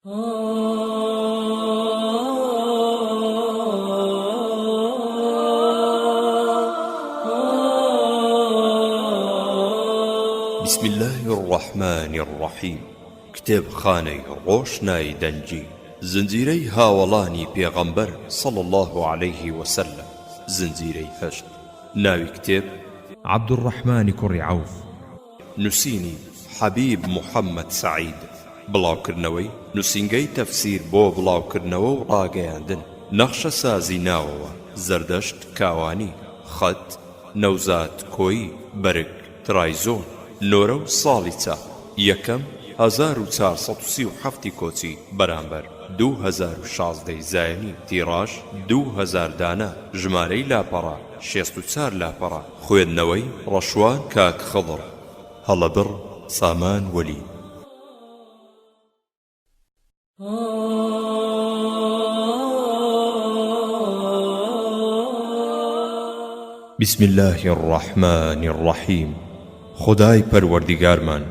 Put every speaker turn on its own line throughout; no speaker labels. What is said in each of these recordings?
بسم اللە الرحمن الرحیم کتێبخانەی ڕۆشنای دەنگی زنجیرەی هاوەڵانی پێغەمبەر صلی اللە علیه وسلم زنجیرەی هەشت ناوی کتێب،
عەبدولڕەحمانی کوڕی عەوف.
نوسینی، حەبیب محەمەد سەعید، بڵاوکردنەوەی، نوسینگەی تەفسیر بۆ بڵاوکردنەوە و ڕاگەیاندن، نەخشەسازی ناوەوە، زەردەشت کاوانی، خەت، نەوزاد کۆیی، بەرگ، ترایزۆن، نۆرە و ساڵی چاپ، یەکەم، 1437 ی کۆچی، بەرامبەر، 2016 ی زایەنی، تیڕاژ، 2000 دانە، ژمارەی لاپەڕە، 64 لاپەڕە. خوێندنەوەی، ڕەشوان کاک خضر. هەڵەبڕ، سامان وەلی. بسم اللە الرحمن الرحیم خودای پەروەردیگارمان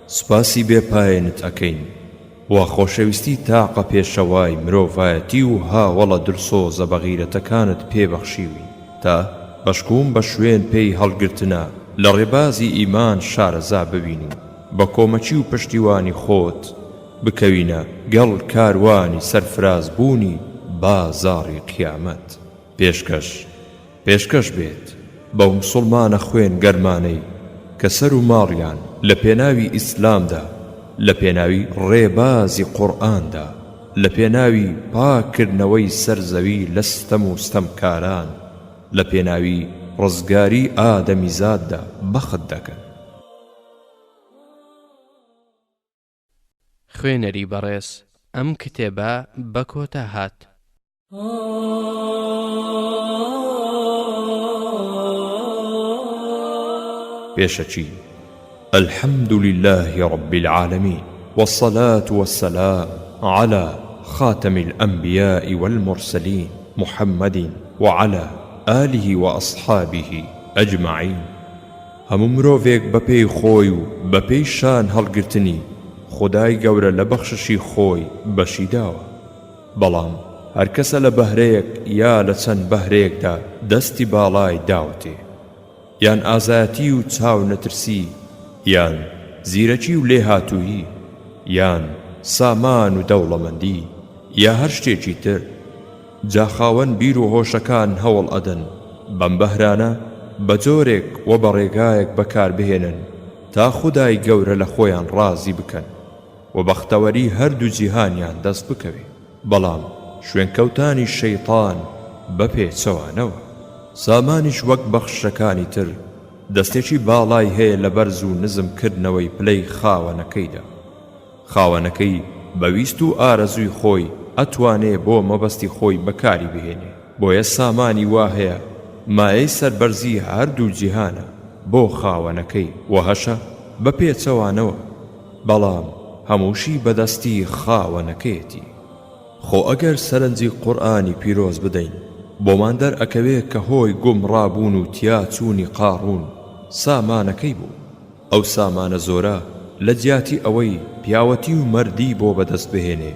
سوپاسی بێ پایەنت ئەکەین وا خۆشەویستی تاقە پێشەوای مرۆڤایەتی و هاوەڵە دلسۆزە بەغیرەتەکانت پێ بەخشیوین تا بەشکوم بە شوێن پێی هەڵگرتنا لە ڕێبازی ئیمان شارەزا ببین و بە کۆمەکی و پشتیوانی خۆت بکەوینە گەڵ کاروانی سەرفراز بوونی بازاڕی قیامەت. پێشکەش پێشکەش بێت بەو مسوڵمانە خوێن گەرمانەی کە سەر و ماڵیان لە پێناوی ئیسلامدا لە پێناوی ڕێبازی قورئاندا لە پێناوی پاک کردنەوەی سەر زەوی لە ستەم و ستەمکاران لە پێناوی ڕزگاری ئادەمیزاددا بەخت دەکەن.
خوێنەری بەڕێز ئەم کتێبە بە کۆتا هات.
پێشەکی، الحمد للە رب العالمین والصلاة والسلام علی خاتم الانبیاء والمرسلین محمد وعلی آله واصحابه اجمعین هەموو مرۆڤێک بەپێی خۆی و بەپێی شان هەڵگرتنی خودای گەورە لە بەخششی خۆی بەشی داوە بەڵام هەرکەسە لە بەهرەیەک یا لە چەند بەهرەیەکدا دەستی باڵای داوەتێ یان ئازایەتی و چاو نەترسی یان زیرەکی و لێهاتوویی یان سامان و دەوڵەمەندی یا هەر شتێکی تر جا خاوەن بیر و هۆشەکان هەوڵ ئەدەن بەم بەهرانە بە جۆرێک و بە ڕێگایەک بەکار بهێنن تا خودای گەورە لە خۆیان ڕازی بکەن و بەختەوەری هەردوو جیهانیان دەست بکەوێ بەڵام شوێنکەوتانی شەیتان بە پێچەوانەوە. سامانیش وەک بەخششەکانی تر دەستێکی باڵای هەیە لە بەرز و نزم کردنەوەی پلەی خاوەنەکەیدا. خاوەنەکەی بە ویست و ئارەزووی خۆی ئەتوانێ بۆ مەبەستی خۆی بەکاری بهێنێ، بۆیە سامانی وا هەیە مایەی سەربەرزی هەردوو جیهانە بۆ خاوەنەکەی و هەشە بە پێچەوانەوە، بەڵام هەمووشی بە دەستی خاوەنەکەیەتی. خۆ ئەگەر سەرنجی قورئانی پیرۆز بدەین بۆمان دەرئەکەوێ کە هۆی گومڕابوون و تیاچوونی قاڕوون سامانەکەی بوو. ئەو سامانە زۆرە لە جیاتی ئەوەی پیاوەتی و مەردی بۆ بەدەست بهێنێ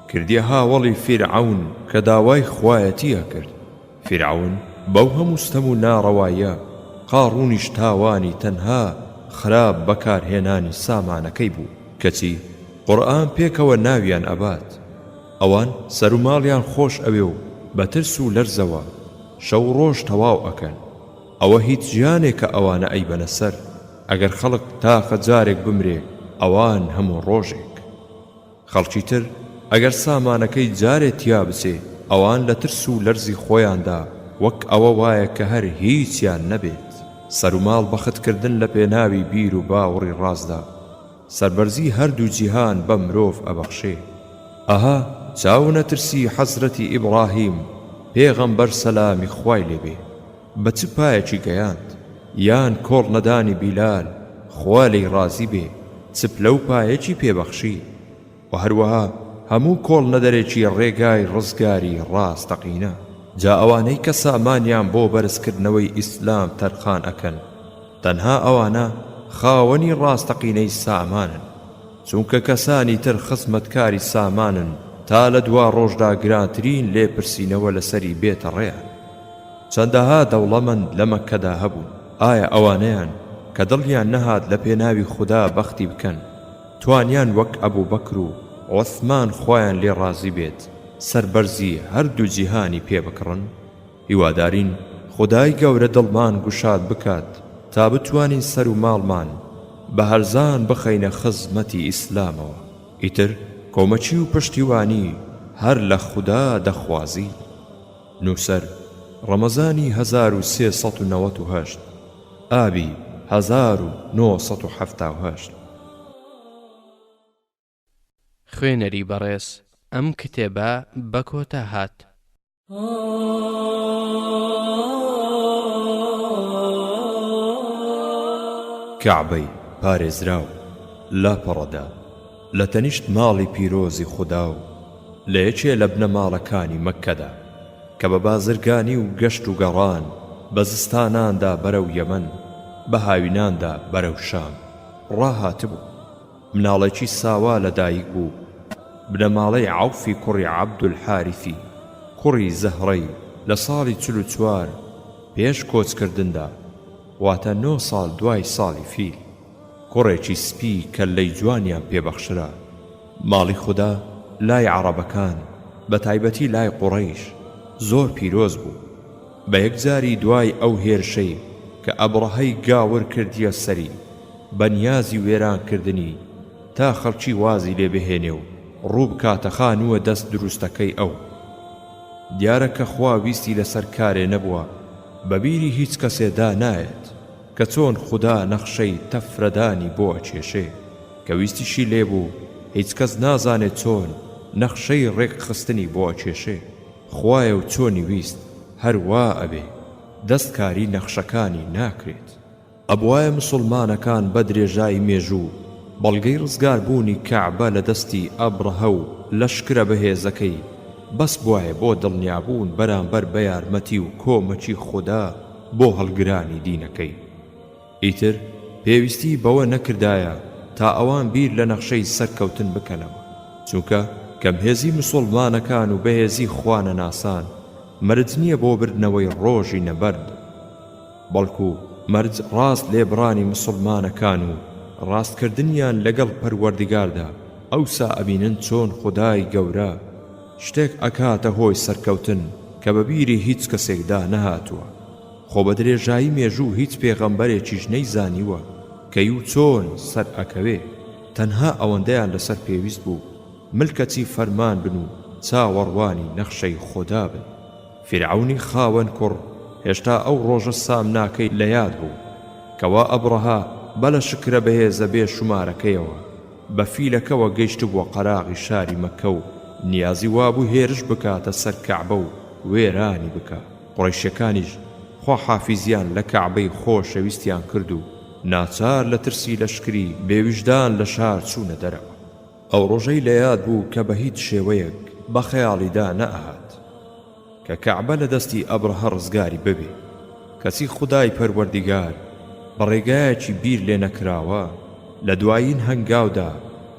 کردیە هاوەڵی فیرعەون کە داوای خوایەتی ئەکرد فیرعەون بەو هەموو ستەم و ناڕەواییە قاڕونیش تاوانی تەنها خراپ بەکارهێنانی سامانەکەی بوو کەچی قورئان پێکەوە ناویان ئەبات ئەوان سەروماڵیان خۆش ئەوێ و بە ترس و لەرزەوە شەو ڕۆژ تەواو ئەکەن. ئەوە هیچ ژیانێکە ئەوانە ئەیبەنە سەر ئەگەر خەڵک تاقە جارێک بمرێ ئەوان هەموو ڕۆژێک خەڵکی تر ئەگەر سامانەکەی جارێ تیا بچێ ئەوان لە ترس و لەرزی خۆیاندا وەک ئەوە وایە کە هەر هیچیان نەبێت سەروماڵ بەخت کردن لە پێناوی بیر و باوڕی ڕاستدا سەربەرزی هەردوو جیهان بە مرۆڤ ئەبەخشێ. ئەها چاونەترسی حەزرەتی ئیبڕاهیم پێغەمبەر سەلامی خوای لێ بێ بە چ پایەکی گەیاند؟ یان کۆڵ نەدانی بیلال خوا لێی ڕازی بێ چ پلەو پایەکی پێ بەخشی؟ وە هەروەها هەموو کۆڵ نەدەرێکی ڕێگای ڕزگاری ڕاستەقینە. جا ئەوانەی کە سامانیان بۆ بەرزکردنەوەی ئیسلام تەرخان ئەکەن تەنها ئەوانە خاوەنی ڕاستەقینەی سامانن. چونکە کەسانی تر خزمەتکاری سامانن تا لە دوا ڕۆژدا گرانترین لێپرسینەوە لەسەری بێتە ڕێیان. چەندەها دەوڵەمەند لە مەککەدا هەبوون، ئایا ئەوانەیان کە دڵیان نەهات لە پێناوی خودا بەختی بکەن، توانیان وەک ئەبوبەکر و عوسمان خوایان لێ ڕازی بێت سەربەرزی هەردوو جیهانی پێ بکڕن؟ هیوادارین خودای گەورە دڵمان گوشاد بکات تا بتوانین سەر و ماڵمان بە هەرزان بخەینە خزمەتی ئیسلامەوە ئیتر کۆمەکی و پشتیوانی هەر لە خودا دەخوازین. نووسەر، ڕەمەزانی 1398، ئابی 1978.
خوێنەری بەڕێز ئەم کتێبە بە کۆتا هات.
کەعبەی پارێزراو لاپەڕەدا لە تەنیشت ماڵی پیرۆزی خودا و لە یەکێ لە بنەماڵەکانی مەککەدا کە بە بازرگانی و گەشت و گەڕان بە زستاناندا بەرەو یەمەن بە هاویناندا بەرەو شام ڕاهاتبوو مناڵێکی ساوا لە دایک بوو، بنەماڵەی عەوفی کوڕی عەبدولحاریثی کوڕی زەهرەی لە ساڵی 44 پێش کۆچکردندا، واتە نۆ ساڵ دوای ساڵی فیل، کوڕێکی سپی کەللەی جوانیان پێ بەخشرا. ماڵی خودا لای عەڕەبەکان، بە تایبەتی لای قوڕەیش، زۆر پیرۆز بوو. بە یەکجاری دوای ئەو هێرشەی کە ئەبڕەهەی گاور کردیە سەری، بە نیازی وێران کردنی تا خەڵکی وازی لێ بهێنێ و ڕوو بکاتە خانووە دەست دروستەکەی ئەو. دیارە کە خوا ویستی لەسەر کارێ نەبووە بە بیری هیچ کەسێ دا نایەت کە چۆن خودا نەخشەی تەفرەدانی بۆ ئەکێشێ کە ویستیشی لێ بوو هیچ کەس نازانێ چۆن نەخشەی ڕێک خستنی بۆ ئەکێشێ خوایە و چۆنی ویست هەر وا ئەبێ دەست کاری نەخشەکانی ناکرێت. ئەبوایە مسوڵمانەکان بە درێژایی مێژوو بەڵگەی ڕزگاربوونی کەعبە لە دەستی ئەبرەهە و لەشکرە بەهێزەکەی بەس بوایە بۆ دڵنیابوون بەرامبەر بە یارمەتی و کۆمەکی خودا بۆ هەڵگرانی دینەکەی ئیتر پێویستی بەوە نەکردایە تا ئەوان بیر لە نەخشەی سەرکەوتن بکەنەوە چونکە کەمهێزی مسوڵمانەکان و بەهێزی خوانەناسان مەرج نیە بۆ بردنەوەی ڕۆژی نەبەرد. بەڵکو مەرج ڕاست لێبڕانی مسوڵمانەکان و ڕاست کردنیان لەگەڵ پەروەردگاردا ئەوسا ئەبینن چۆن خودای گەورە شتێک ئەکاتە هۆی سەرکەوتن کە بە بیری هیچ کەسێکدا نەهاتووە خۆ بە درێژایی مێژوو هیچ پێغەمبەرێکیش نەیزانیوە کەی و چۆن سەر ئەکەوێ تەنها ئەوەندەیان لەسەر پێویست بوو ملکەچی فەرمان بن و چاوەڕوانی نەخشەی خودا بن. فیرعەونی خاوەن کوڕ هێشتا ئەو ڕۆژە سامناکەی لە یاد بوو کەوا ئەبڕەهە بە لەشکرە بەهێزە بێ شومارەکەیەوە بە فیلەکەوە گەیشتبووە قەراغی شاری مەککە و نیازی وابوو هێرش بکاتە سەر کەعبە و وێرانی بکا. قوڕەیشەکانیش خواحافیزیان لە کەعبەی خۆشەویستیان کرد و ناچار لە ترسی لەشکری بێ ویژدان لە شار چوونە دەرەوە. ئەو ڕۆژەی لە یاد بوو کە بە هیچ شێوەیەک بە خەیاڵیدا نەئەهات کە کەعبە لە دەستی ئەبرەهە ڕزگاری ببێ، کەچی خودای پەروەردیگار بە ڕێگایەکی بیر لێ نەکراوە لە دوایین هەنگاودا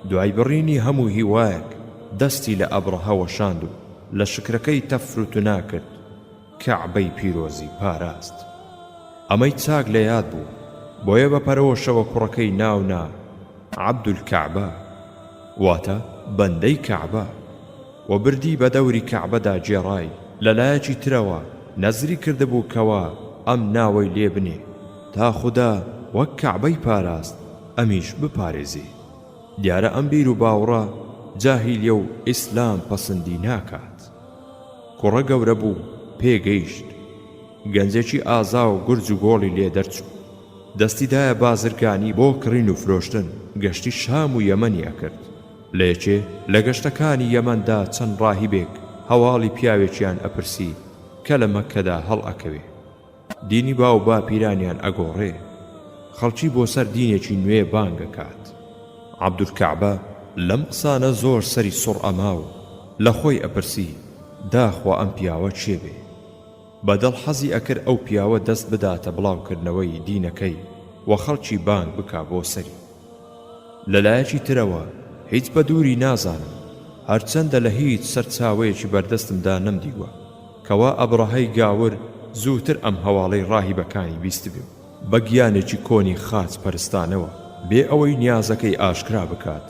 دوای بڕینی هەموو هیوایەک دەستی لە ئەبرەهە وەشاند و لەشکرەکەی تەفروتونا کرد کەعبەی پیرۆزی پاراست. ئەمەی چاک لە یاد بوو، بۆیە بە پەرۆشەوە کوڕەکەی ناو نا عەبدولکەعبە، واتە بەندەی کەعبە، و بردی بە دەوری کەعبەدا گێڕای، لە لایەکی ترەوە نەزری کردبوو کەوا ئەم ناوەی لێ بنێ تا خودا وەک کەعبەی پاراست ئەمیش بپارێزێ. دیارە ئەم بیر و باوڕە جاهیلیە و ئیسلام پەسندی ناکات. کوڕە گەورە بوو پێگەیشت. گەنجێکی ئازا و گورج و گۆڵی لێ دەرچوو. دەستی دایە بازرگانی بۆ کڕین و فرۆشتن، گەشتی شام و یەمەنی ئەکرد. لە یەکێ لە گەشتەکانی یەمەندا چەند ڕاهیبێک هەواڵی پیاوێکیان ئەپرسی کە لە مەککەدا هەڵئەکەوێ. دینی باو باپیرانیان ئەگۆڕێ. خەڵکی بۆ سەر دینێکی نوێ بانگ ئەکات. عەبدولکەعبە لەم قسانە زۆر سەری سوڕ ئەما و لە خۆی ئەپرسی داخوا ئەم پیاوە کێ بێ؟ بە دڵ حەزی ئەکرد ئەو پیاوە دەست بداتە بڵاوکردنەوەی دینەکەی و خەڵکی بانگ بکا بۆ سەری. لە لایەکی ترەوە. هیچ بە دووری نازانم، هەرچەندە لە هیچ سەرچاوەیەکی بەردەستمدا نەمدیوە، کەوا ئەبڕەهەی گاور زووتر ئەم هەواڵەی ڕاهیبەکانی بیستبێ و بە گیانێکی کۆنی خاچ پەرستانەوە بێ ئەوەی نیازەکەی ئاشکرا بکات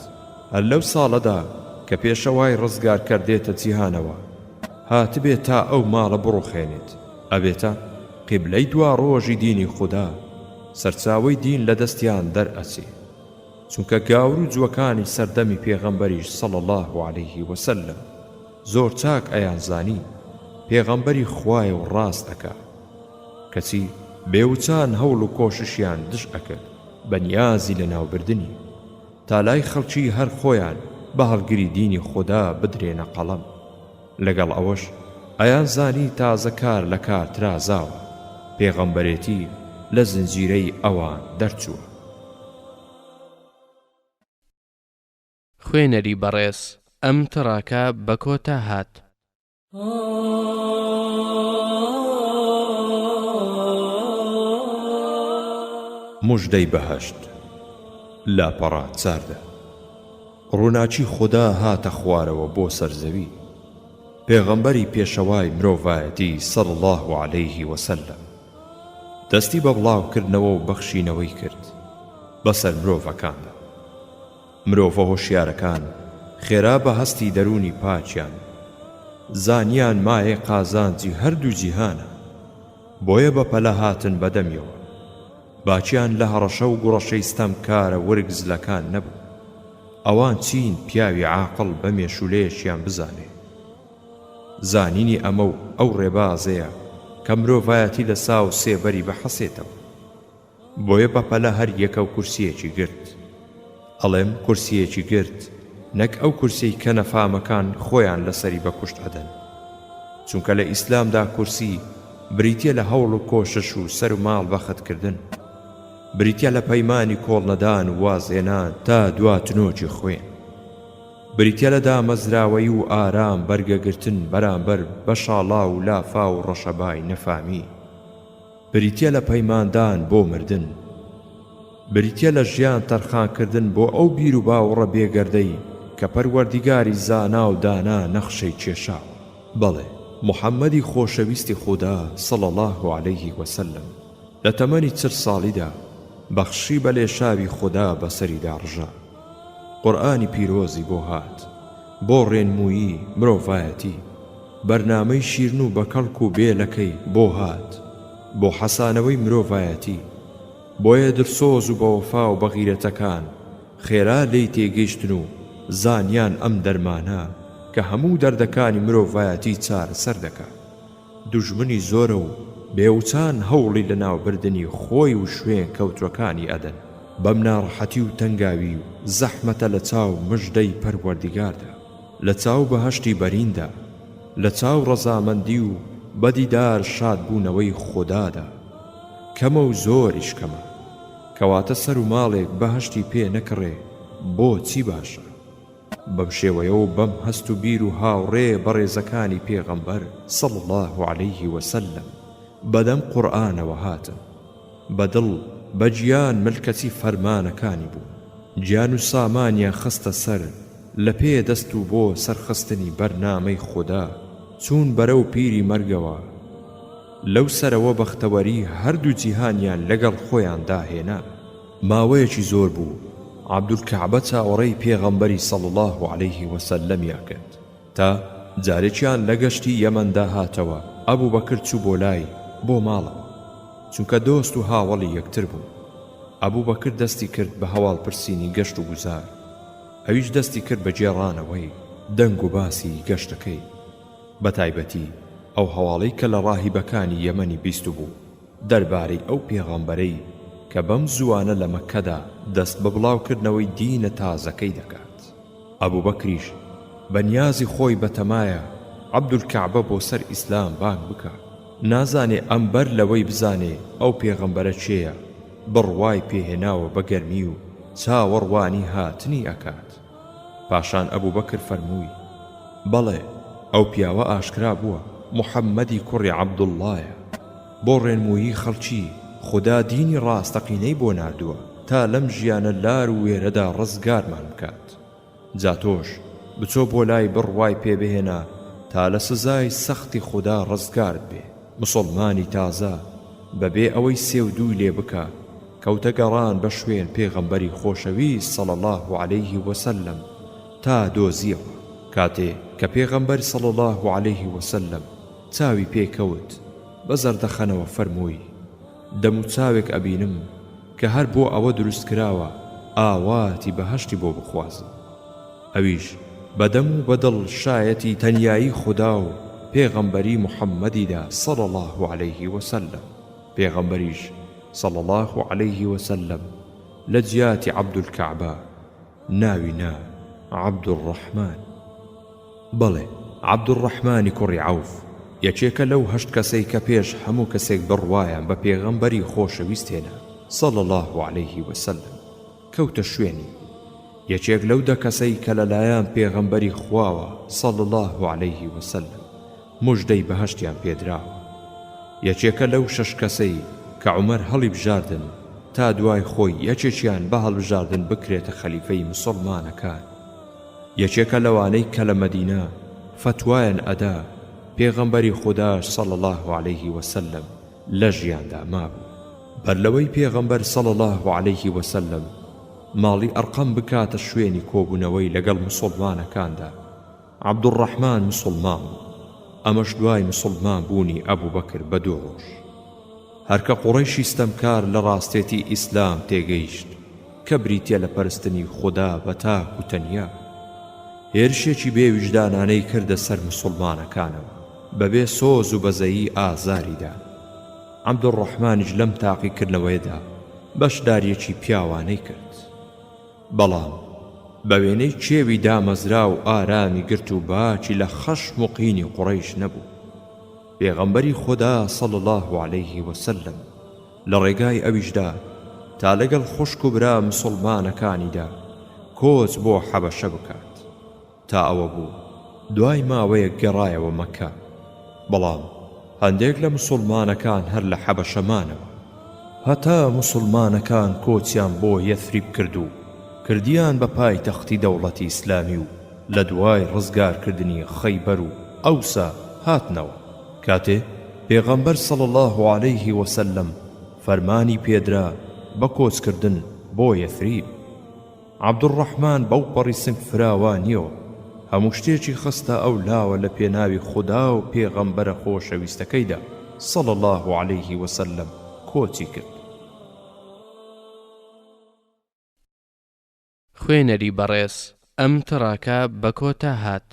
هەر لەو ساڵەدا کە پێشەوای ڕزگارکەر دێتە جیهانەوە هاتبێ تا ئەو ماڵە بڕوخێنێت ئەبێتە قیبلەی دواڕۆژی دینی خودا سەرچاوەی دین لە دەستیان دەرئەچێ چونکە گاور و جوەکانی سەردەمی پێغەمبەریش صلی اللە علیه وسلم زۆر چاک ئەیانزانی پێغەمبەری خوایە و ڕاست ئەکا کەچی بێ وچان هەوڵ و کۆششیان دژ ئەکرد بە نیازی لەناوبردنی تا لای خەڵکی هەر خۆیان بە هەڵگری دینی خودا بدرێنە قەڵەم. لەگەڵ ئەوەش ئەیانزانی تازە کار لە کار ترازاوە، پێغەمبەرێتی لە زنجیرەی ئەوان دەرچووە.
خوێنەری بەڕێز ئەم تڕاکە بە کۆتا هات.
موژدەی بەهەشت، لاپەڕە 14. ڕووناکی خودا هاتە خوارەوە بۆ سەر زەوی، پێغەمبەری پێشەوای مرۆڤایەتی صلی اللە علیه وسلم دەستی بە بڵاوکردنەوە و بەخشینەوەی کرد بەسەر مرۆڤەکاندا. مرۆڤە هۆشیارەکان خێرا بە هەستی دەروونی پاکیان زانیان مایەی قازانجی هەردوو جیهانە، بۆیە بە پەلە هاتن بەدەمیەوە. باکیان لە هەڕەشە و گوڕەشەی ستەمکارە ورگ زلەکان نەبوو. ئەوان چین پیاوی عاقڵ بە مێشوولەیەکیان بزانێ. زانینی ئەمە و ئەو ڕێبازەیە کە مرۆڤایەتی لە ساو سێبەری بحەسێتەوە. بۆیە بە پەلە هەر یەکەو کورسییەکی گرت. ئەڵێم کورسییەکی گرت نەک ئەو کورسیەی کە نەفامەکان خۆیان لەسەری بە کوشت ئەدەن. چونکە لە ئیسلامدا کورسی بریتیە لە هەوڵ و کۆشش و سەر و ماڵ بەخت کردن. بریتیە لە پەیمانی کۆڵنەدان و وازهێنان تا دوا تنۆکی خوێن. بریتیە لە دامەزراوەیی و ئارام بەرگەگرتن بەرامبەر بە شاڵاو و لافاو و ڕەشەبای نەفامی. بریتیە لە پەیماندان بۆ مردن. بریتیە لە ژیان تەرخانکردن بۆ ئەو بیروباوڕە بێگەردەی کە پەروەردیگاری زانا و دانا نەخشەی کێشاوە. بەڵێ محمدی خۆشەویستی خودا صلی اللە علیه وسلم لە تەمەنی 40 ساڵیدا بەخششی بە لێشاوی خودا بەسەریدا ڕژا قورئانی پیرۆزی بۆ هات بۆ ڕێنموویی مرۆڤایەتی بەرنامەی شیرن و بەکەڵک و بێ لەکەی بۆ هات بۆ حەسانەوەی مرۆڤایەتی بۆیە دلسۆز و بەوەفا و بەغیرەتەکان خێرا لێی تێگەیشتن و زانیان ئەم دەرمانە کە هەموو دەردەکانی مرۆڤایەتی چارەسەر دەکا دوژمنی زۆرە و بێوچان هەوڵی لەناوبردنی خۆی و شوێن کەوتوەکانی ئەدەن بەم ناڕەحەتی و تەنگاوی و زەحمەتە لە چاو مژدەی پەروەردیگاردا لە چاو بەهەشتی بەریندا لە چاو ڕەزامەندی و بە دیدار شادبوونەوەی خودادا کەمە و زۆریش کەمە. کەواتە سەر و ماڵێک بەهەشتی پێ نەکڕێ بۆ چی باشە؟ بەم شێوەیە و بەم هەست و بیر و هاوڕێ بەڕێزەکانی پێغەمبەر صلی اللە علیه وسلم بەدەم قورئانەوە هاتن، بە دڵ بە گیان ملکەچی فەرمانەکانی بوون، گیان و سامانیان خستە سەر لە پێ دەست و بۆ سەرخستنی بەرنامەی خودا چوون بەرەو پیری مەرگەوە. لەو سەرەوە بەختەوەری هەردوو جیهانیان لەگەڵ خۆیاندا هێنا. ماوەیەکی زۆر بوو عەبدولکەعبە چاوەڕێی پێغەمبەری صلی اللە علیه وسلم ی ئەکرد تا جارێکیان لە گەشتی یەمەندا هاتەوە ئەبوبەکر چوو بۆ لای بۆ ماڵەوە چونکە دۆست و هاوەڵی یەکتر بوون ئەبوبەکر دەستی کرد بە هەواڵ پرسینی گەشت و گوزار ئەویش دەستی کرد بە گێڕانەوەی دەنگ و باسی گەشتەکەی. بەتایبەتی ئەو هەواڵەی کە لە ڕاهیبەکانی یەمەنی بیستبوو دەربارەی ئەو پێغەمبەرەی کە بەم زووانە لە مەککەدا دەست بە بڵاوکردنەوەی دینە تازەکەی دەکات. ئەبوبەکریش بە نیازی خۆی بەتەمایە عەبدولکەعبە بۆ سەر ئیسلام بانگ بکا. نازانێ ئەم بەر لەوەی بزانێ ئەو پێغەمبەرە کێیە بڕوای پێهێناوە بە گەرمی و چاوەڕوانی هاتنی ئەکات. پاشان ئەبوبەکر فەرمووی، بەڵێ، ئەو پیاوە ئاشکرا بووە، موحەممەدی کوڕی عەبدوڵڵایە، بۆ ڕێنموویی خەڵکی، خودا دینی ڕاستەقینەی بۆ ناردووە تا لەم ژیانە لار و وێرەدا ڕزگارمان بکات. جا تۆش بچۆ بۆ لای بڕوای پێ بهێنە تا لە سزای سەختی خودا ڕزگارت بێ. موسڵمانی تازە بە بێ ئەوەی سێ و دووی لێ بکا کەوتە گەڕان بە شوێن پێغەمبەری خۆشەویست صلی اللە علیه وسلم تا دۆزیەوە. کاتێ کە پێغەمبەر صلی اللە علیه وسلم چاوی پێ کەوت بە زەردەخەنەوە فەرمووی، دەموچاوێک ئەبینم کە هەر بۆ ئەوە دروست کراوە ئاواتی بەهەشتی بۆ بخوازم. ئەویش بە دەم و بە دڵ شایەتی تەنیایی خودا و پێغەمبەری محمدی دا صلی اللە علیه وسلم. پێغەمبەریش صلی اللە علیه وسلم لە جیاتی عەبدولکەعبە ناوی نا عەبدولڕەحمان. بەڵێ عەبدولڕەحمانی کوڕی عەوف یەکێکە لەو هەشت کەسەی کە پێش هەموو کەسێک بڕوایان بە پێغەمبەری خۆشەویست هێنا صلی اللە علیه وسلم کەوتە شوێنی یەکێک لەو دە کەسەی کە لەلایەن پێغەمبەری خواوە صلی اللە علیه وسلم موژدەی بەهەشتیان پێدراوە. یەکێکە لەو شەش کەسەی کە عومەر هەڵیبژاردن تا دوای خۆی یەکێکیان بە هەڵبژاردن بکرێتە خەلیفەی موسوڵمانەکان. یەکێکە لەوانەی کە لە مەدینە فەتوایان ئەدا، پێغەمبەری خوداش صلی اللە علیه وسلم لە ژیاندا مابوو. بەر لەوەی پێغەمبەر صلی اللە علیه وسلم ماڵی ئەرقەم بکاتە شوێنی کۆبوونەوەی لەگەڵ موسوڵمانەکاندا، عەبدولڕەحمان موسوڵمان بوو، ئەمەش دوای موسوڵمان بوونی ئەبوبەکر بە دوو ڕۆژ. هەر کە قوڕەیشی ستەمکار لە ڕاستێتی ئیسلام تێگەیشت کە بریتیە لە پەرستنی خودا بە تاک و تەنیا، هێرشێکی بێ ویژدانانەی کردە سەر موسوڵمانەکانەوە، بە بێ سۆز و بەزەیی ئازاری دان. عەبدولڕەحمانیش لەم تاقیکردنەوەیەدا بەشداریەکی پیاوانەی کرد. بەڵام بە وێنەی کێوی دامەزراو ئارامی گرت و باکی لە خەشم و قینی قوڕەیش نەبوو. پێغەمبەری خودا صلی اللە علیه وسلم لە ڕێگای ئەویشدا تا لەگەڵ خوشک و برا مسوڵمانەکانیدا کۆچ بۆ حەبەشە بکات. تا ئەوە بوو دوای ماوەیەک گەڕایەوە مەککە، بەڵام هەندێک لە موسوڵمانەکان هەر لە حەبەشە مانەوە، هەتا موسوڵمانەکان کۆچیان بۆ یەثریب کرد و کردیان بە پایتەختی دەوڵەتی ئیسلامی و لە دوای ڕزگارکردنی خەیبەر و ئەوسا هاتنەوە. کاتێ پێغەمبەر صلی اللە علیه وسلم فەرمانی پێدرا بە کۆچکردن بۆ یەثریب، عەبدولڕەحمان بەوپەڕی سنگ فراوانیەوە هەموو شتێکی خستە ئەو لاوە لە پێناوی خودا و پێغەمبەرە خۆشەویستەکەیدا صلی اللە علیه وسلم کۆچی کرد.
خوێنەری بەڕێز ئەم تڕاکە بە کۆتا هات.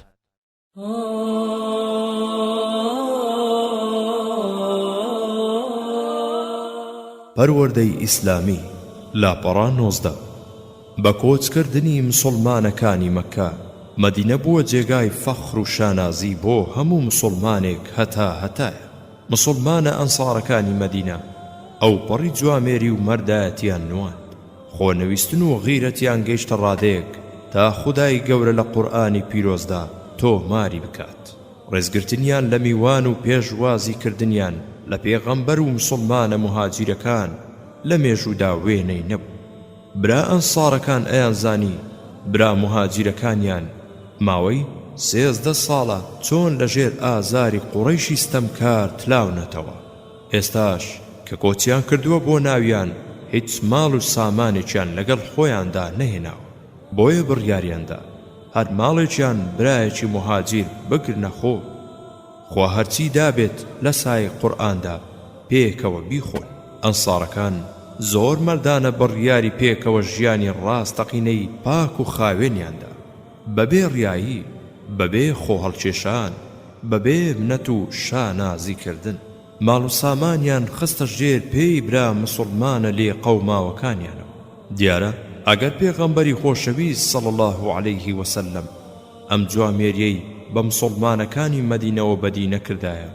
پەروەردەی ئیسلامی، لاپەڕە 19. بە کۆچکردنی مسوڵمانەکانی مەککە، مەدینە بووە جێگای فەخر و شانازی بۆ هەموو مسوڵمانێک هەتا هەتایە. مسوڵمانە ئەنسارەکانی مەدینە ئەوپەڕی جوامێری و مەردایەتیان نواند. خۆنەویستن و غیرەتیان گەیشتە ڕادەیەک تا خودای گەورە لە قورئانی پیرۆزدا تۆماری بکات ڕێزگرتنیان لە میوان و پێشوازی کردنیان لە پێغەمبەر و مسوڵمانە موهاجیرەکان لە مێژوودا وێنەی نەبوو برا ئەنسارەکان ئەیانزانی برا موهاجیرەکانیان ماوەی 13 ساڵە چۆن لەژێر ئازاری قوڕەیشی ستەمکار تلاونەتەوە. ئێستاش کە کۆچیان کردووە بۆ ناویان هیچ ماڵ و سامانێکیان لەگەڵ خۆیاندا نەهێناوە، بۆیە بڕیاریاندا هەر ماڵێکیان برایەکی موهاجیر بگرنە خۆ، خوا هەرچی دابێت لە سایەی قورئاندا پێکەوە بیخۆن. ئەنسارەکان زۆر مەردانە بڕیاری پێکەوە ژیانی ڕاستەقینەی پاک و خاوێنیان دا، بەبێ ڕیایی، بەبێ خۆهەڵکێشان، بەبێ منەت و شانازی کردن، ماڵ و سامانیان خستە ژێر پێی برا موسوڵمانە لێ قەوماوەکانیانەوە. دیارە ئەگەر پێغەمبەری خۆشەویست صلی اللە علیه وسلم ئەم جوامێریەی بە موسوڵمانەکانی مەدینەوە بەدی نەکردایە،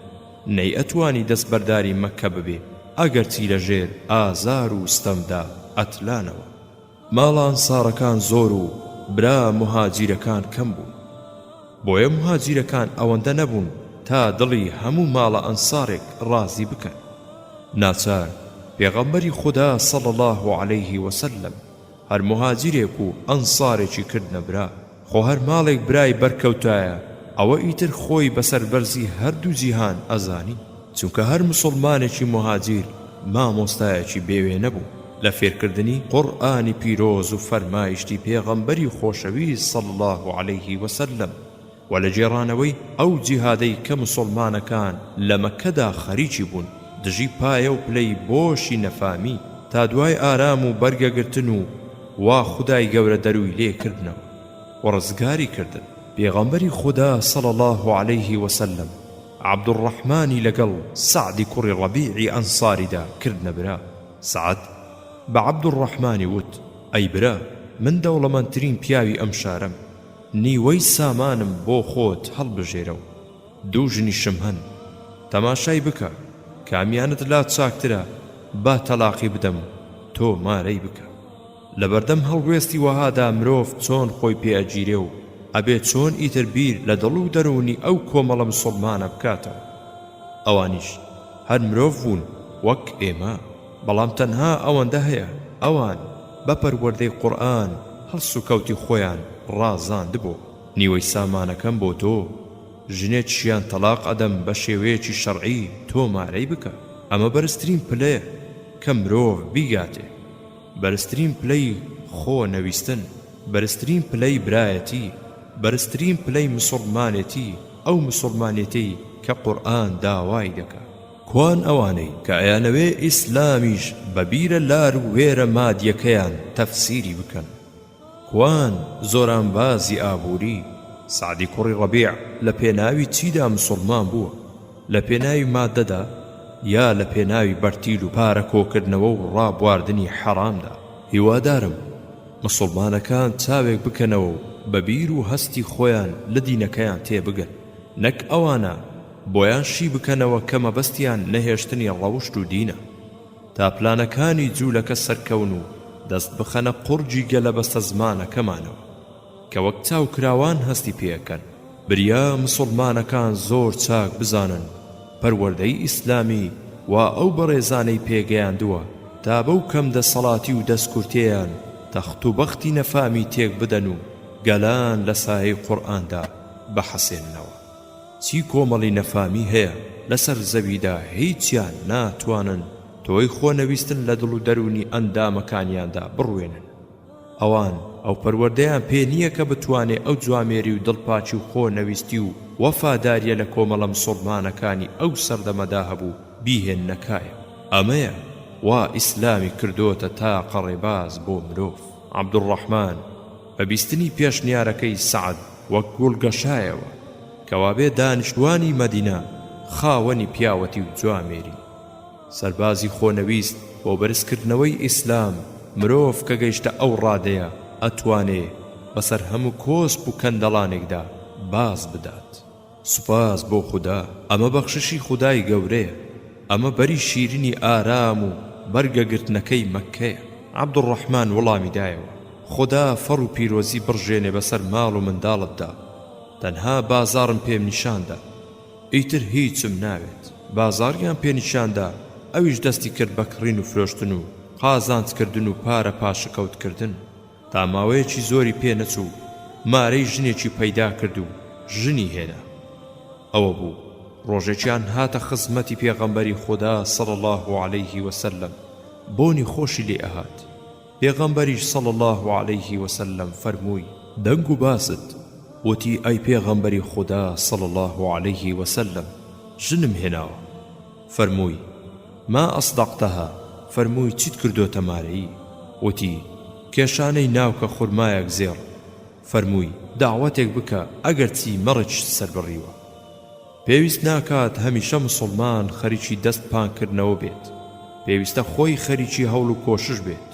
نەیئەتوانی دەستبەرداری مەککە ببێ، ئەگەرچی لە ژێر ئازار و ستەمدا ئەتلانەوە. ماڵە ئەنسارەکان زۆر و برا موهاجیرەکان کەم بوون، بۆیە موهاجیرەکان ئەوەندە نەبوون تا دڵی هەموو ماڵە ئەنسارێک ڕازی بکەن، ناچار پێغەمبەری خودا صلی اللە علیه وسلم هەر موهاجیرێک و ئەنسارێکی کردنە برا. خۆ هەر ماڵێک برای بەرکەوتایە ئەوە ئیتر خۆی بە سەربەرزی هەردوو جیهان ئەزانی. چونکە هەر موسوڵمانێکی موهاجیر مامۆستایەکی بێ وێنە بوو لە فێرکردنی قورئانی پیرۆز و فەرمایشتی پێغەمبەری خۆشەویست صلی اللە علیه وسلم و لە گێڕانەوەی ئەو جیهادەی کە موسوڵمانەکان لە مەککەدا خەریکی بوون دژی پایە و پلەی بۆشی نەفامی تا دوای ئارام و بەرگەگرتن و وا خودای گەورە دەرووی لێ کردنەوە و ڕزگاری کردن. پێغەمبەری خودا صلی اللە علیه وسلم عەبدولڕەحمانی لەگەڵ سەعدی کوڕی ڕەبیعی ئەنساریدا کردنە برا. سەعد بە عەبدولڕەحمانی وت، ئەی برا من دەوڵەمەندترین پیاوی ئەم شارەم، نیوەی سامانم بۆ خۆت هەڵبژێرە و دوو ژنیشم هەن، تەماشای بکە کامیانت لا چاکترە با تەلاقی بدەم و تۆ مارەی بکە. لەبەردەم هەڵوێستی وەهادا مرۆڤ چۆن خۆی پێ ئەگیرێ و ئەبێ چۆن ئیتر بیر لە دڵ و دەروونی ئەو کۆمەڵە مسوڵمانە بکاتەوە؟ ئەوانیش هەر مرۆڤ بوون وەک ئێمە، بەڵام تەنها ئەوەندە هەیە ئەوان بە پەروەردەی قورئان هەڵسوکەوتی خۆیان ڕازاندبۆوە. نیوەی سامانەکەم بۆ تۆ، ژنێکیشیان تەڵاق ئەدەم بە شێوەیەکی شەرعی تۆ مارەی بکە. ئەمە بەرزترین پلەیە کە مرۆڤ بیگاتێ. بەرزترین پلەی خۆ نەویستن، بەرزترین پلەی برایەتی، بەرزترین پلەی مسوڵمانێتی، ئەو مسوڵمانێتەی کە قورئان داوای دەکا. کوان ئەوانەی کە ئەیانەوێ ئیسلامیش بە بیرە لار و وێرە مادیەکەیان تەفسیری بکەن؟ کوان زۆرانبازی ئابووری؟ سەعدی کوڕی ڕەبیع لە پێناوی چیدا مسوڵمان بووە؟ لە پێناوی مادەدا یا لە پێناوی بەرتیل و پارە کۆکردنەوە و ڕابواردنی حەرامدا؟ هیوادارم مسوڵمانەکان چاوێک بکەنەوە و بە بیر و هەستی خۆیان لە دینەکەیان تێبگەن نەک ئەوانە بۆیان شی بکەنەوە کە مەبەستیان نەهێشتنی ڕەوشت و دینە تا پلانەکانی جولەکە سەرکەون و دەست بخەنە قوڕگی گەلە بەستەزمانەکەمانەوە. کە وەک چاوکراوان هەستی پێ ئەکەن. بریا مسوڵمانەکان زۆر چاک بزانن پەروەردەی ئیسلامی وا ئەو بەڕێزانەی پێ گەیاندووە تا بەو کەم دەسەڵاتی و دەستکورتیەیان تەخت و بەختی نەفامی تێک بدەن و گەلان لە سایەی قورئاندا بحەسێننەوە. چی کۆمەڵی نەفامی هەیە لەسەر زەویدا هیچیان ناتوانن تۆی خۆنەویستن لە دڵ و دەروونی ئەندامەکانیاندا بڕوێنن. ئەوان ئەو پەروەردەیان پێ نییە کە بتوانێ ئەو جوامێری و دڵپاکی و خۆ نەویستی و وەفاداریە لە کۆمەڵە مسوڵمانەکانی ئەو سەردەمەدا هەبوو بیهێننە کایەوە. ئەمەیە وا ئیسلامی کردۆتە تاقە ڕێباز بۆ مرۆڤ. عەبدولڕەحمان بە بیستنی پێشنیارەکەی سەعد وەک گوڵ گەشایەوە، کەوابێ دانیشتوانی مەدینە خاوەنی پیاوەتی و جوامێرین. سەربازی خۆنەویست بۆ بەرزکردنەوەی ئیسلام، مرۆڤ کە گەیشتە ئەو ڕادەیە ئەتوانێ بەسەر هەموو کۆسپ و کەندەڵانێکدا باز بدات. سوپاس بۆ خودا، ئەمە بەخششی خودای گەورەیە، ئەمە بەری شیرینی ئارام و بەرگەگرتنەکەی مەککەیە. عەبدولڕەحمان وەڵامی دایەوە، خودا فەڕ و پیرۆزی بڕژێنێ بەسەر ماڵ و منداڵتدا، تەنها بازاڕم پێم نیشان دا. ئیتر هیچم ناوێت. بازاڕیان پێ نیشان دا، ئەویش دەستی کرد بە کڕین و فرۆشتن و قازانج کردن و پارە پاشەکەوت کردن. تا ماوەیەکی زۆری پێ نەچوو مارەی ژنێکی پەیدا کرد و ژنی هێنا. ئەوە بوو ڕۆژێکیان هاتە خزمەتی پێغەمبەری خودا صلی اللە علیه وسلم بۆنی خۆشی لێ ئەهات. پێغەمبەریش صلی اللە علیه وسلم فەرمووی. دەنگ و باست، وتی ئەی پێغەمبەری خودا صلی اللە علیه وسلم ژنم هێناوە، فەرمووی، ما اصدقتها، فەرمووی چیت کردۆتە مارەیی، وتی، کێشانەی ناوکە خورمایەک زێڕ، فەرمووی، دەعوەتێک بکە ئەگەرچی مەڕێکیشت سەربڕیوە. پێویست ناکات هەمیشە مسوڵمان خەریکی دەست پانکردنەوە بێت، پێویستە خۆی خەریکی هەوڵ و کۆشش بێت،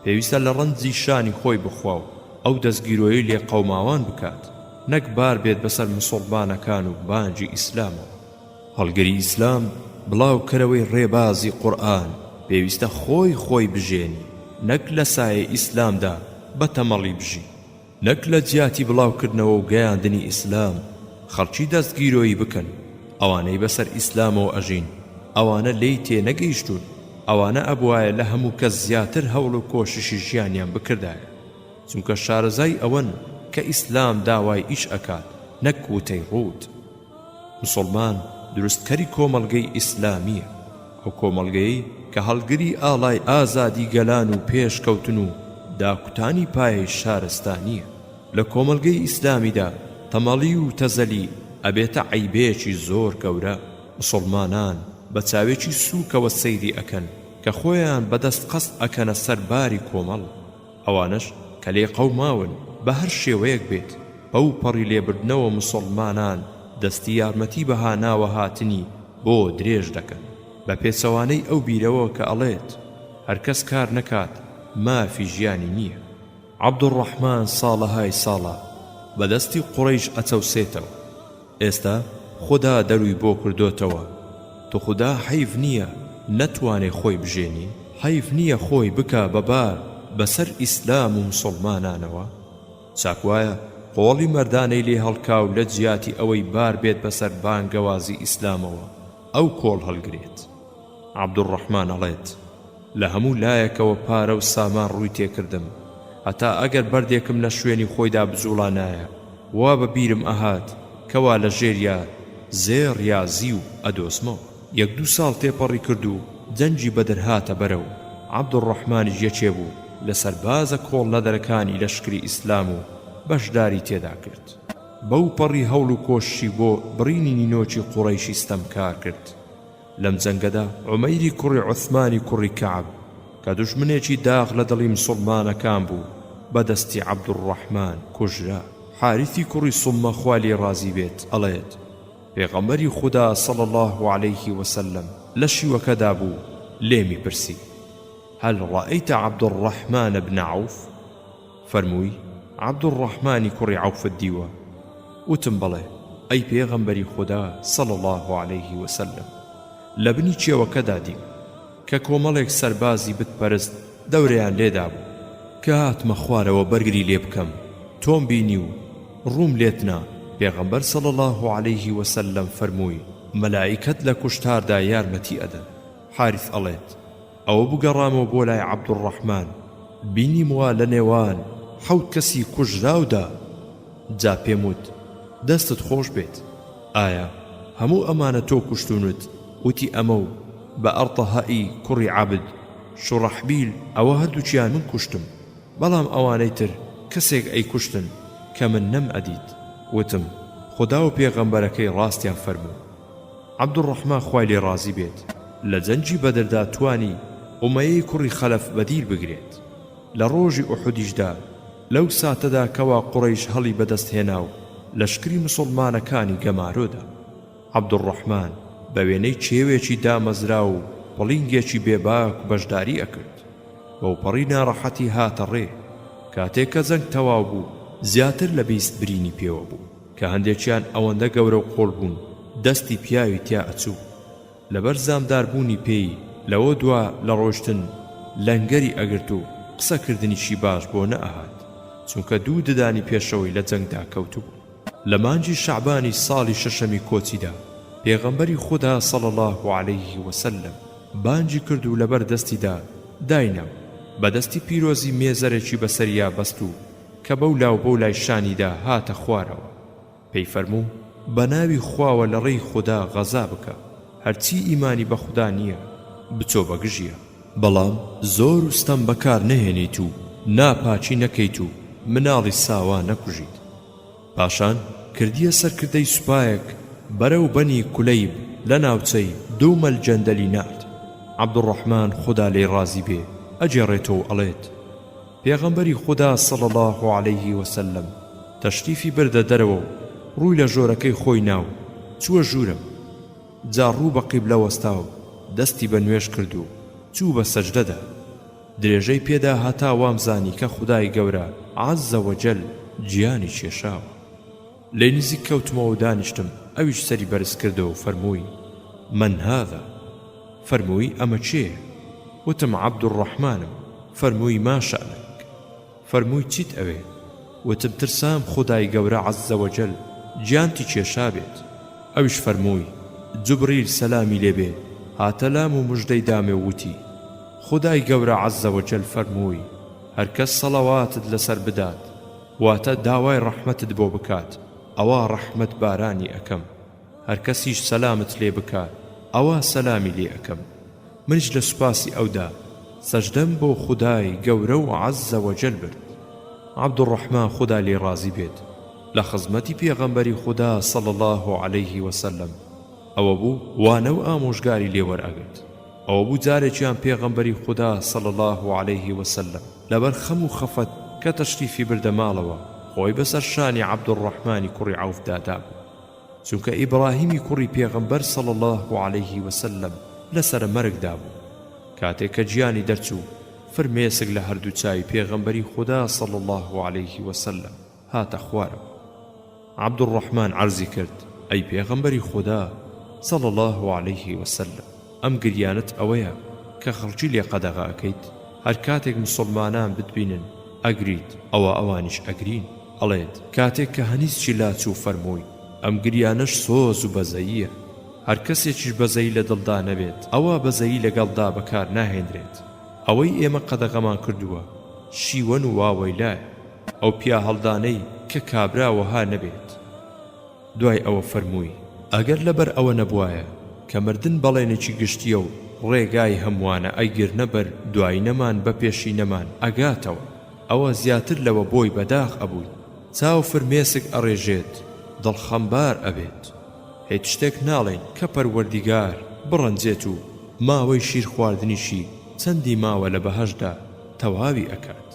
پێویستە لە ڕەنجی شانی خۆی بخوا و ئەو دەستگیرۆیەی لێقەوماوان بکات، نەک بار بێت بەسەر مسوڵمانەکان و بانگی ئیسلامەوە. هەڵگری ئیسلام، بڵاوکەرەوەی ڕێبازی قورئان، پێویستە خۆی خۆی بژێنی، نەک لە سایەی ئیسلامدا بە تەمەڵی بژی. نەک لە جیاتی بڵاوکردنەوە و گەیاندنی ئیسلام خەڵکی دەست گیرۆیی بکەن، ئەوانەی بەسەر ئیسلامەوە ئەژین ئەوانە لێی تێنەگەیشتوون، ئەوانە ئەبوایە لە هەموو کەس زیاتر هەوڵ و کۆششی ژیانیان بکردایە، چونکە شارەزای ئەوەن. کە ئیسلام داوای ئیش ئەکات نەک وتەی ڕووت. مسوڵمان دروستکەری کۆمەڵگەی ئیسلامییە، ئەو کۆمەڵگەیەی کە هەڵگری ئاڵای ئازادی گەلان و پێشکەوتن و داکوتانی پایەی شارستانییە. لە کۆمەڵگەی ئیسلامیدا تەمەڵی و تەزەلی ئەبێتە عەیبەیەکی زۆر گەورە، مسوڵمانان بە چاوێکی سووکەوە سەیری ئەکەن کە خۆیان بە دەست قەست ئەکەنە سەر باری کۆمەڵ. ئەوانەش کە لێقەوماون بە هەر شێوەیەک بێت بەو پەڕی لێبردنەوە موسوڵمانان دەستی یارمەتی بە هاناوە هاتنی بۆ درێژ دەکەن بە پێچەوانەی ئەو بیرەوە کە ئەڵێت هەرکەس کار نەکات مافی ژیانی نییە. عەبدولڕەحمان ساڵەهای ساڵە بە دەستی قوڕەیش ئەچەوسێتەوە. ئێستا خودا دەروی بۆ کردۆتەوە توخودا حەیف نیە نەتوانێ خۆی بژێنی؟ حەیف نیە خۆی بکا بە بار بەسەر ئیسلام و مسوڵمانانەوە؟ چاک وایە قۆڵی مەردانەی لێ هەڵکا و لە جیاتی ئەوەی بار بێت بەسەر بانگەوازی ئیسلامەوە ئەو کۆڵ هەڵگرێت. عەبدولڕەحمان ئەڵێت، لە هەموو لایەکەوە پارە و سامان ڕووی تێکردم، هەتا ئەگەر بەردێکم لە شوێنی خۆیدا بجوڵانایە، وا بە بیرم ئەهات کەوا لە ژێریا زێڕ یا زیو ئەدۆزمەوە. یەک دوو ساڵ تێپەڕی کرد و جەنگی بەدر هاتە بەرەو، عەبدولڕەحمانیش یەکێ بوو لە سەربازە کۆڵنەدەرەکانی لەشکری ئیسلام و بەشداری تێدا کرد. بەو پەڕی هەوڵ و کۆششی بۆ بڕینی نینۆکی قوڕەیشی ستەمکار کرد. لەم جەنگەدا عومەیری کوڕی عوسمانی کوڕی کەعب کە دوژمنێکی داغ لە دڵی مسوڵمانەکان بوو بە دەستی عەبدولڕەحمان کوژرا. حاریثی کوڕی صومە خوا لێی ڕازی بێت ئەڵێت، پێغەمبەری خودا صلی اللە علیه وسلم لە شیوەکەدا بوو لێمی پرسی، هل رأیت عبدالرحمن بن عوف؟ فەرمووی، عەبدولڕەحمانی کوڕی عەوفت دیوە؟ وتم، بەڵێ، ئەی پێغەمبەری خودا صلی اللە علیه وسلم، لە بنی کێوەکەدا دیم، کە کۆمەڵێک سەربازی بت پەرست دەورەیان لێدابوو، کە هاتمە خوارەوە بەرگری لێ بکەم، تۆم بینی و ڕووم لێت نا، پێغەمبەر صلی اللە علیه وسلم فەرمووی، مەلائیکەت لە کوشتاردا یارمەتی ئەدەن. حاریث ئەڵێت، ئەوە بگەڕامەوە بۆ لای عەبدولڕەحمان بینیم وا لە نێوان حەوت کەسی کوژراودا، جا پێم وت، دەستت خۆش بێت، ئایا هەموو ئەمانە تۆ کوشتوونت؟ وتی، ئەمە و بەئەڕتەهەئی کوڕی عەبد شوڕەحبیل ئەوە هەردووکیان من کوشتم، بەڵام ئەوانەی تر کەسێک ئەیکوشتن کە من نەمئەدیت. وتم، خودا و پێغەمبەرەکەی ڕاستیان فەرموو. عەبدولڕەحمان خوای لێ ڕازی بێت لە جەنگی بەدردا توانی ئومەیەی کوڕی خەلەف بەدیل بگرێت لە ڕۆژی ئوحودیشدا لەو ساتەدا کەوا قوڕەیش هەڵی بەدەست هێنا و لەشکری مسوڵمانەکانی گەمارۆ دا عەبدولڕەحمان بە وێنەی کێوێکی دامەزراو و پڵینگێکی بێباک بەشداری ئەکرد بەوپەڕی ناڕەحەتی هاتە ڕێ کاتێ کە جەنگ تەواو بوو زیاتر لە 20 برینی پێوە بوو. کە هەندێکیان ئەوەندە گەورە و قوڵ بوون دەستی پیاوی تیا ئەچوو، لەبەر زامدار بوونی پێی لەوە دوا لە ڕۆیشتن لەنگەری ئەگرت و قسە کردنیشی باش بۆ نەئەهات، چونکە دوو ددانی پێشەوەی لە جەنگدا کەوتبوو. لە مانگی شەعبانی ساڵی شەشەمی کۆچیدا پێغەمبەری خودا صلی اللە علیه وسلم بانگی کرد و لەبەر دەستیدا داینا و بە دەستی پیرۆزی مێزەرێکی بەسەریا بەست و کە بەو لاو بەو لای شانیدا هاتە خوارەوە پێی فەرموو، بە ناوی خواوە لە ڕێی خودا غەزا بکە، هەرچی ئیمانی بە خودا نییە بچۆ بە گژیا، بەڵام زۆر و ستەم بەکار نەهێنیت و ناپاکی نەکەیت و مناڵی ساوا نەکوژیت. پاشان کردیە سەرکردەی سوپایەک بەرەو بەنی کولەیب لە ناوچەی دومەل جەندەلی نارد. عەبدوڕەحمان خودا لێی ڕازی بێ ئەگێڕێتەوە و ئەڵێت، پێغەمبەری خودا صلی اللە علیه وسلم تەشریفی بردە دەرەوە و ڕووی لە ژۆرەکەی خۆی نا و چووە ژوورەوە جا ڕوو بە قیبلە وەستا و دەستی بە نوێژ کرد و چوو بە سەجدەدا درێژەی پێدا هەتا وامزانی کە خودای گەورە عز وجل گیانی کێشاوە. لێی نزیک کەوتمەوە و دانیشتم، ئەویش سەری بەرز کردەوە و فەرمووی، من هذا؟ فەرمووی، ئەمە کێیە؟ وتم، عەبدولڕەحمانم، فەرمووی، ما شأنک؟ فەرمووی، چیت ئەوێ؟ وتم، ترسام خودای گەورە عز وجل گیانتی کێشابێت. ئەویش فەرمووی، جوبریل سەلامی لێ بێ هاتە لام و مژدەی دامێ و وتی، خودای گەورە عز وجل فەرمووی، هەرکەس سەڵەواتت لەسەر بدات. واتە داوای ڕەحمەتت بۆ بکات ئەوا ڕەحمەت بارانی ئەکەم، هەرکەسیش سەلامت لێ بکات ئەوا سەلامی لێ ئەکەم، منیش لە سوپاسی ئەودا سەجدەم بۆ خودای گەورە و عز وجل برد. عبدالرحمن خودا لێی ڕازی بێت لە خزمەتی پێغەمبەری خودا صلی اللە علیه وسلم ئەوە بوو وانە و ئامۆژگاری لێ وەرئەگرت. ئەوە بوو جارێکیان پێغەمبەری خودا صلی اللە علیه وسلم لەبەر خەم و خەفەت کە تەشریفی بردە ماڵەوە خۆی بەسەر شانی عەبدولڕەحمانی کوڕی عەوفدا دابوو چونکە ئیبڕاهیمی کوڕی پێغەمبەر صلی اللە علیه وسلم لەسەرە مەرگدا بوو کاتێک کە گیانی دەرچوو فرمێسک لە هەردوو چاوی پێغەمبەری خودا صلی اللە علیه وسلم هاتە خوارەوە. عەبدولڕەحمان عەرزی کرد، ئەی پێغەمبەری خودا، صلی اللە علیه وسلم، ئەم گریانەت ئەوەیە کە خەڵکی لێ قەدەغە ئەکەیت؟ هەر کاتێک موسوڵمانان بتبینن ئەگریت ئەوا ئەوانیش ئەگرین. ئەڵێت، کاتێک کە هەنیسکی لاچوو فەرمووی، ئەم گریانەش سۆز و بەزەییە، هەر کەسێکیش بەزەیی لە دڵدا نەبێت ئەوا بەزەیی لەگەڵدا بەکار ناهێنرێت، ئەوەی ئێمە قەدەغەمان کردووە شیوەن و واوەیلایە. ئەو پیاهەڵدانەی کە کابرا وەها نەبێت. دوای ئەوە فەرمووی، ئەگەر لەبەر ئەوە نەبوایە کە مردن بەڵێنێکی گشتییە و ڕێگای هەمووانە ئەیگرنە بەر دوای نەمان بە پێشی نەمان ئەگاتەوە ئەوە زیاتر لەوە بۆی بەداخ ئەبووین. چاو فرمێسک ئەڕێژێت، دڵ خەمبار ئەبێت. هیچ شتێک ناڵێین کە پەروەردیگار بڕەنجێت و ماوەی شیر خواردنیشی چەندی ماوە لە بەهەشتدا تەواوی ئەکات.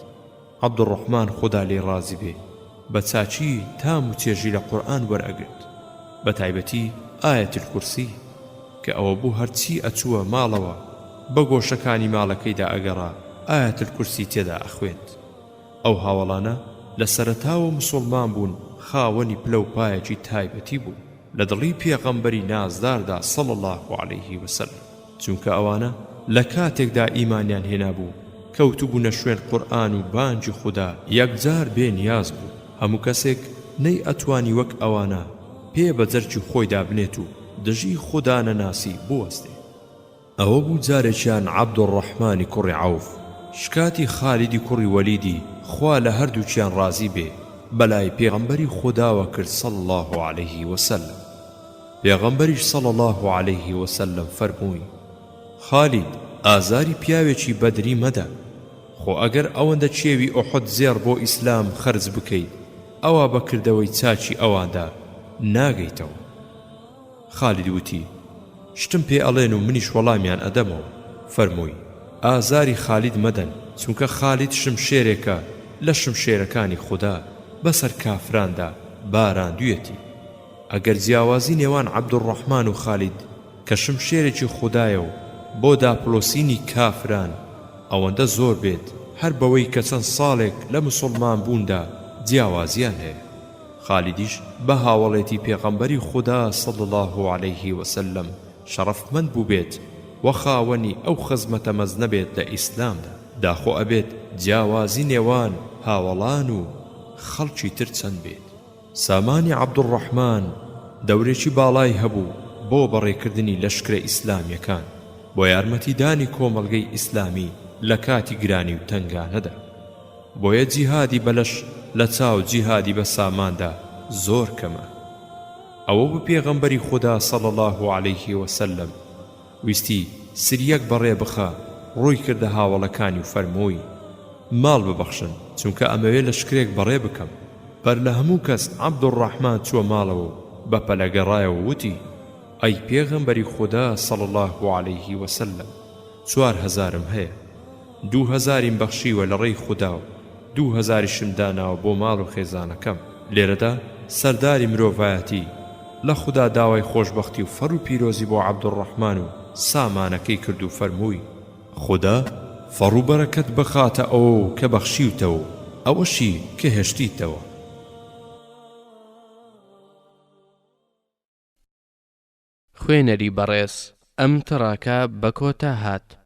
عەبدولڕەحمان خودا لێی ڕازی بێ بە چاکی تام و چێژی لە قورئان وەرئەگرت بە تایبەتی آیە الکرسی کە ئەوە بوو هەرچی ئەچووە ماڵەوە بە گۆشەکانی ماڵەکەیدا ئەگەڕا آیە الکرسی تێدا ئەخوێند ئەو هاوەڵانە لە سەرەتاوە مسوڵمان بوون خاوەنی پلە و پایەکی تایبەتی بوون لە دڵی پێغەمبەری نازداردا صلی اللە علیه وسلم. چونکە ئەوانە لە کاتێکدا ئیمانیان هێنابوو کەوتبوونە شوێن قورئان و بانگی خودا یەکجار بێ نیاز بوون، هەموو کەسێک نەی ئەتوانی وەک ئەوانە پێ بە جەرگی خۆیدا بنێت و دژی خودا نەناسی بوەستێ. ئەوە بوو جارێکیان عەبدولڕەحمانی کوڕی عەوف شکاتی خالیدی کوڕی وەلیدی خوا لە هەردووکیان ڕازی بێ بەلای پێغەمبەری خوداوە کرد صلی اللە علیه وسلم، پێغەمبەریش صلی اللە علیه وسلم فەرمووی، خالید ئازاری پیاوێکی بەدری مەدە، خۆ ئەگەر ئەوەندە کێوی ئوحد زێڕ بۆ ئیسلام خەرج بکەیت ئەوا بە کردەوەی چاکی ئەواندا ناگەیتەوە. خالید وتی، شتم پێ ئەڵێن و منیش وەڵامیان ئەدەمەوە. فەرمووی، ئازاری خالید مەدەن، چونکە خالید شمشێرێکە لە شمشێرەکانی خودا بەسەر کافراندا باراندویەتی. ئەگەر جیاوازی نێوان عەبدولڕەحمان و خالید کە شمشێرێکی خودایە و بۆ داپڵۆسینی کافران ئەوەندە زۆر بێت هەر بەوەی کە چەند ساڵێک لە مسوڵمان بووندا جیاوازیان هەیە خالیدیش بە هاوەڵێتی پێغەمبەری خودا صلی اللە علیه وسلم شەڕەفمەند بووبێت و خاوەنی ئەو خزمەتە مەزنە بێت لە ئیسلامدا داخۆ ئەبێت جیاوازی نێوان هاوەڵان و خەڵکی تر چەند بێت؟ سامانی عەبدولڕەحمان دەورێکی باڵای هەبوو بۆ بەڕێکردنی لەشکرە ئیسلامیەکان بۆ یارمەتیدانی کۆمەڵگەی ئیسلامی لە کاتی گرانی و تەنگانەدا بۆیە جیهادی بە لەش لە چاو جیهادی بە ساماندا زۆر کەمە ئەوە بوو پێغەمبەری خودا صلی اللە علیه وسلم ویستی سریەک بەڕێ بخا، ڕووی کردە هاوەڵەکانی و فەرمووی، ماڵ ببەخشن، چونکە ئەمەوێ لەشکرێک بەڕێ بکەم. بەر لە هەموو کەس عەبدولڕەحمان چووە ماڵەوە و بە پەلە گەڕایەوە وتی، ئەی پێغەمبەری خودا صلی اللە علیه وسلم، چوارهەزارم هەیە. دووهەزاریم بەخشیوە لە ڕێی خودا و دووهەزاریشم داناوە بۆ ماڵ و خێزانەکەم. لێرەدا سەرداری مرۆڤایەتی لە خودا داوای خۆشبەختی و فەڕ و پیرۆزی بۆ عەبدولڕەحمان و سامانەکەی کرد و فەرمووی، خودا فەڕ و بەرەکەت بخاتە ئەوەو کە بەخشیوتە و ئەوەشی کە هێشتیتەوە.
خوێنەری بەڕێز ئەم تڕاکە بە کۆتا هات.